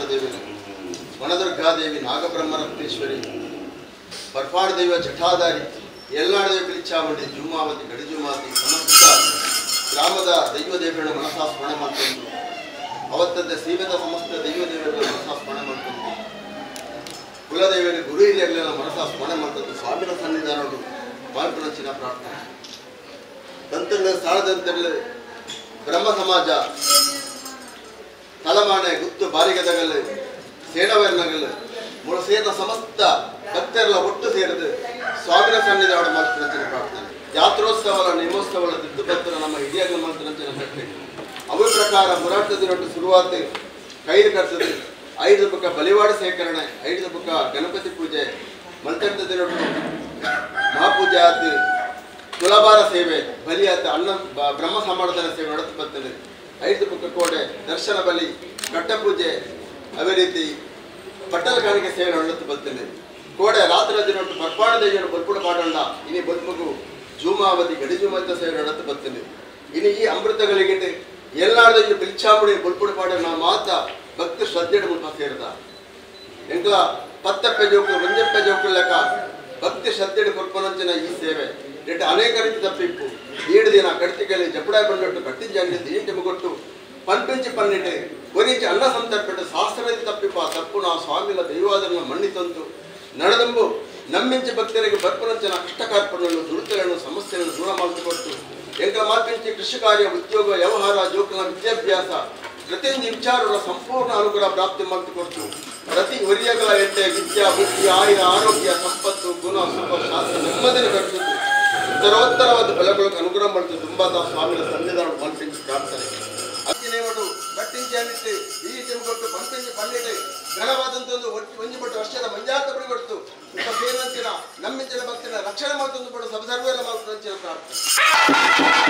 ದೇವಿ ವನದುರ್ಗಾದೇವಿ ನಾಗಬ್ರಹ್ಮರತ್ನೇಶ್ವರಿ ಬರ್ಪಾಡು ದೈವ ಜಠಾಧಾರಿ ಎಲ್ಲಾಡ ದೈವ ಪಿಲಿಚಾಮುಂಡಿ ಜುಮಾವತಿ ಗಡಿಜುಮಾವತಿ ಸಮಸ್ತ ಗ್ರಾಮದ ದೈವ ದೇವರ ಮನಸಾ ಸ್ಮರಣೆ ಮಾಡ್ಕೊಂಡು ಅವತ್ತಂತೆ ಸೀಮೆದ ಸಮಸ್ತ ದೈವ ದೇವರ ಮನಸಾ ಸ್ಮರಣೆ ಮಾಡ್ಕೊಂಡು ಕುಲದೇವರ ಗುರು ಹಿರಿಯರೆಲ್ಲ ಮನಸಾ ಸ್ಮರಣೆ ಮಾಡ್ಕೊಂಡು ಸ್ವಾಮಿನ ಸನ್ನಿಧಾನಗಳು ಮಾಲ್ಪನಚಿನ ಪ್ರಾರ್ಥನೆ ತಂತ್ರಗಳ ಸಾಲದಂತರಲ್ಲಿ ಬ್ರಹ್ಮ ಸಮಾಜ ತಲಮಾನೆ ಗುತ್ತು ಬಾರಿಗದಗಲ್ಲು ಸೇನವರ್ಣಗಲ್ಲು ಮೂಲ ಸೇರಿದ ಸಮಸ್ತ ಭಕ್ತರೆಲ್ಲ ಒಟ್ಟು ಸೇರಿದು ಸ್ವಾಮಿನ ಸನ್ನಿಧಾನ ಮಾಲ್ಪನಚಿನ ಪ್ರಾರ್ಥನೆ ಜಾತ್ರೋತ್ಸವಲ ನೇಮೋತ್ಸವಲ ದಿದ್ದು ಭಕ್ತರ ನಮ್ಮ ಹಿರಿಯಗಳ ಮಾಲ್ಪನಚಿನ ಕಟ್ಟೆ ಅವು ಪ್ರಕಾರ ಮುರಾಟದ ದಿನಟ್ಟು ಶುರುವಾತ ಕೈದು ಕರ್ತದೆ 5 ಬುಕ್ಕ ಬಲಿವಾಡ ಸೇಕರಣೆ 5 ಬುಕ್ಕ ಗಣಪತಿ ಪೂಜೆ ಮಲ್ತಂತ ದಿನಟ್ಟು ಮಹಾಪೂಜೆ ಆತು ತುಲಾಭಾರ ಸೇವೆ ಬಲಿಯಾತ ಅನ್ನ ಬ್ರಹ್ಮ ಸಮಾರ್ಧನ ಸೇವೆ ನಡೆದು ಬರ್ತದೆ 5 ಬುಕ್ಕ ಕೋಡೆ ದರ್ಶನ ಬಲಿ ಕಟ್ಟ ಪೂಜೆ ಅದೇ ರೀತಿ ಪಟ್ಟಲ ಕಾಣಿಕೆ ಸೇವೆ ನಡೆದು ಬರ್ತದೆ ಕೋಡೆ ರಾತ್ರಿ ದಿನಟ್ಟು ಬರ್ಪಾಡ ದೇವಿಯನ್ನು ಬಲ್ಪುಡ ಪಾಡೋಣ ಇನಿ ಬಲ್ಪಗು ಜೂಮಾವತಿ ಗಡಿಜೂಮಾವತಿ ಸೇವೆ ನಡೆದು ಬರ್ತದೆ ಇನ್ನು ಈ ಅಮೃತಗಳಿಗೆ ಎಲ್ಲಾರ್ದು ಬಿಲ್ಚಾಮುಡಿ ಬಲ್ಪುಡ ಪಾಡೋಣ ಮಾತ ಭಕ್ತಿ ಶ್ರದ್ಧೆ ಮುಲ್ಪ ಸೇರಿದ ಎಂಕಲ ಪತ್ತಪ್ಪೆ ಜೋಕು ಒಂಜಪ್ಪೆ ಜೋಕು ಲೆಕ್ಕ ಭಕ್ತಿ ಶ್ರದ್ಧೆ ಕೊರ್ಪನಂಚಿನ ಈ ಸೇವೆ ರೇಟ್ ಅನೇಕ ರೀತಿ ತಪ್ಪಿಪ್ಪು 7 ದಿನ ಕಡ್ತಿಗಲಿ ಜಪಡಾಯ ಬಂಡೊಟ್ಟು ಕಟ್ಟಿಂಜಾಂಡಿ ದೀಂಟಿ ಮುಗೊಟ್ಟು ಪನ್ಪಿಂಚಿ ಪನ್ನಿಟ್ಟೆ ಒರಿಂಚಿ ಅನ್ನ ಸಂತರ್ಪೆಟ್ಟು ಶಾಸ್ತ್ರ ತಪ್ಪಿಪ್ಪ ತಪ್ಪು ನಾವು ಸ್ವಾಮಿಲ ದೈವಾದರನ್ನು ಮಣ್ಣಿ ತಂದು ನಡೆದಂಬು ನಮ್ಮಿಂಚಿ ಭಕ್ತರಿಗೆ ಬರ್ಪನಂಚಿನ ಕಷ್ಟ ಕಾರ್ಪಣಗಳನ್ನು ದುಡಿತಗಳನ್ನು ಸಮಸ್ಯೆಗಳನ್ನು ದೂರ ಮಾಡಿಕೊಟ್ಟು ಎಂಕಲ ಮಾರ್ಪಿಂಚಿ ಕೃಷಿ ಕಾರ್ಯ ಉದ್ಯೋಗ ವ್ಯವಹಾರ ಜೋಕುಲ ವಿದ್ಯಾಭ್ಯಾಸ ಪ್ರತಿಯೊಂದು ವಿಚಾರಗಳ ಸಂಪೂರ್ಣ ಅನುಗ್ರಹ ಪ್ರಾಪ್ತಿ ಮಾಡಿಕೊಟ್ಟು ಪ್ರತಿ ವರಿಯಗಳ ಎಟ್ಟೆ ವಿದ್ಯಾ ಬುದ್ಧಿ ಆಯುರ ಆರೋಗ್ಯ ಸಂಪತ್ತು ಗುಣ ಸುಖ ಶಾಸ್ತ್ರ ನೆಮ್ಮದಿನ ಕಟ್ಟಿದ್ದು ಉತ್ತರೋತ್ತರವಾದ ಬಲಗಳಿಗೆ ಅನುಗ್ರಹ ಮಾಡ್ತು ತುಂಬಾ ಸ್ವಾಮಿನ ಸನ್ನಿಧಾನ ಮನ್ಪಿಂಚಿ ಪ್ರಾರ್ಥನೆ ಅಕ್ಕಿನೇವಟು ಬಟ್ಟಿಂಚಿ ಅನ್ನಿಟ್ಟು ಈ ಕೊಟ್ಟು ಪಂಪಿಂಚಿ ಪನ್ನಿಟ್ಟು ಘನವಾದಂತೊಂದು ಒಂಜಿ ಪಟ್ಟು ವರ್ಷದ ಮಂಜಾತ ಕೊಟ್ಟು ಸೇನಂಚಿನ ನಮ್ಮಿಂಚಿನ ಭಕ್ತಿನ ರಕ್ಷಣೆ ಮಾಡ್ತೊಂದು ಪಟ್ಟು ಸಬಸರ್ವೇಲ ಮಾಡ್ತಂಚಿನ ಪ್ರಾರ್ಥನೆ.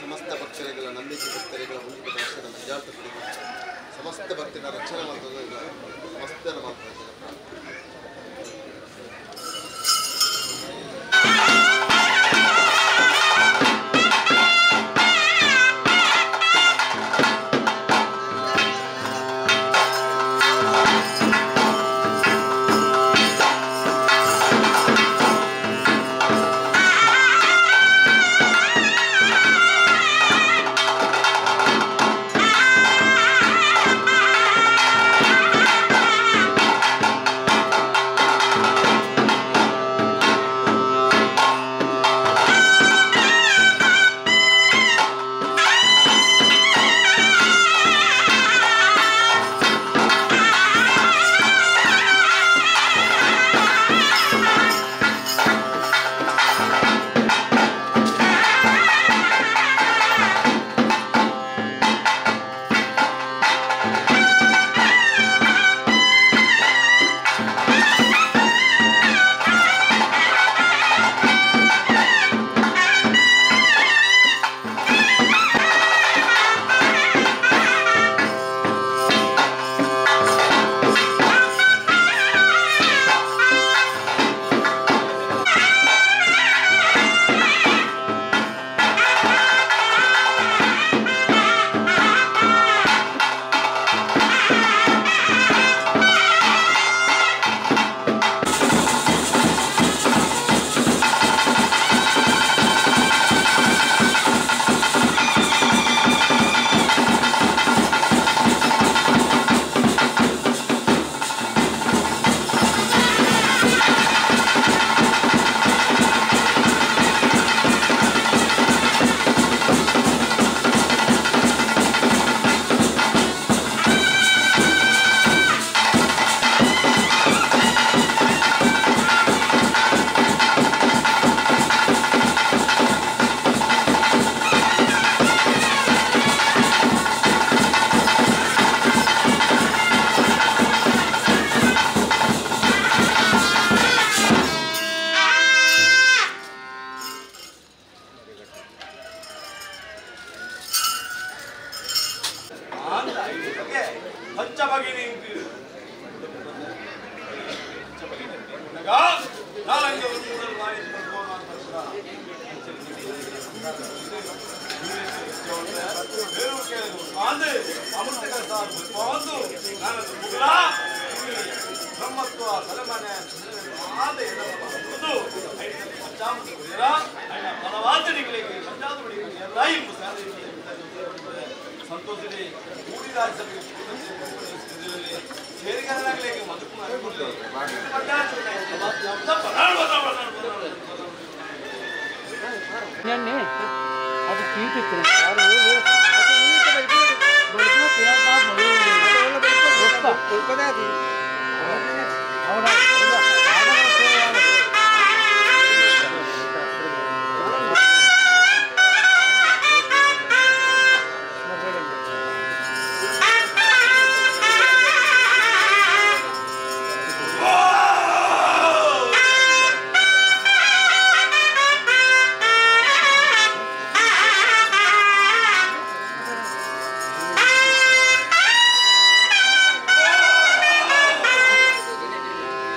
ಸಮಸ್ತ ಭಕ್ತರಿಗಳ ನಂಬಿಕೆ ಭಕ್ತರಿಗಳ ಮುಂದಿನ ದರ್ಶನ ಮಂಜಾರ್ಥ ಸಮಸ್ತ ಭಕ್ತರ ರಕ್ಷಣೆ ಮಾಡ್ತದೆ ಸಮಸ್ತರ ಮಾಡ್ತದೆ.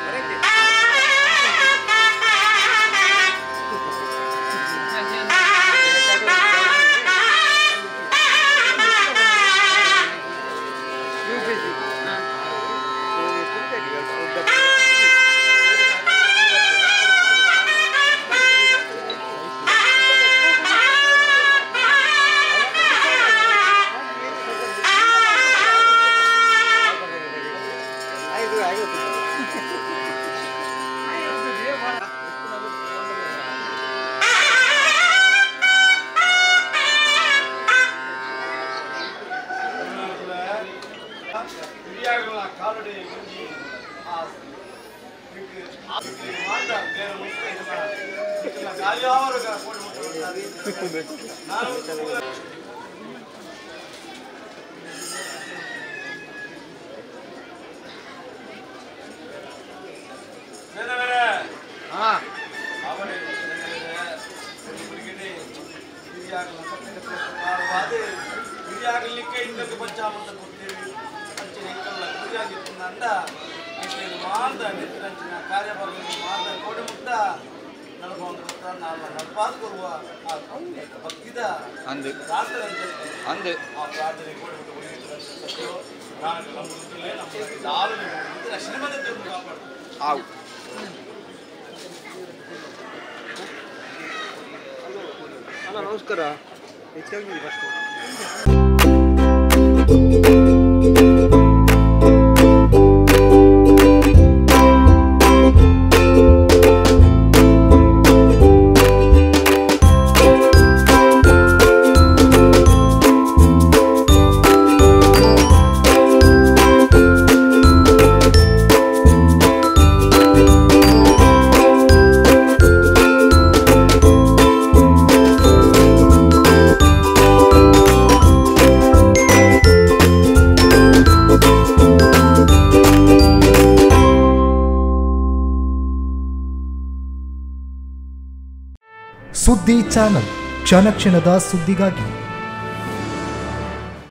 Thank you. ನಮಸ್ಕಾರ. ಹೆಚ್ಚಾಗಿ ಫಸ್ಟ್ ಸುದ್ದಿ ಚಾನಲ್ ಕ್ಷಣ ಕ್ಷಣದ ಸುದ್ದಿಗಾಗಿ.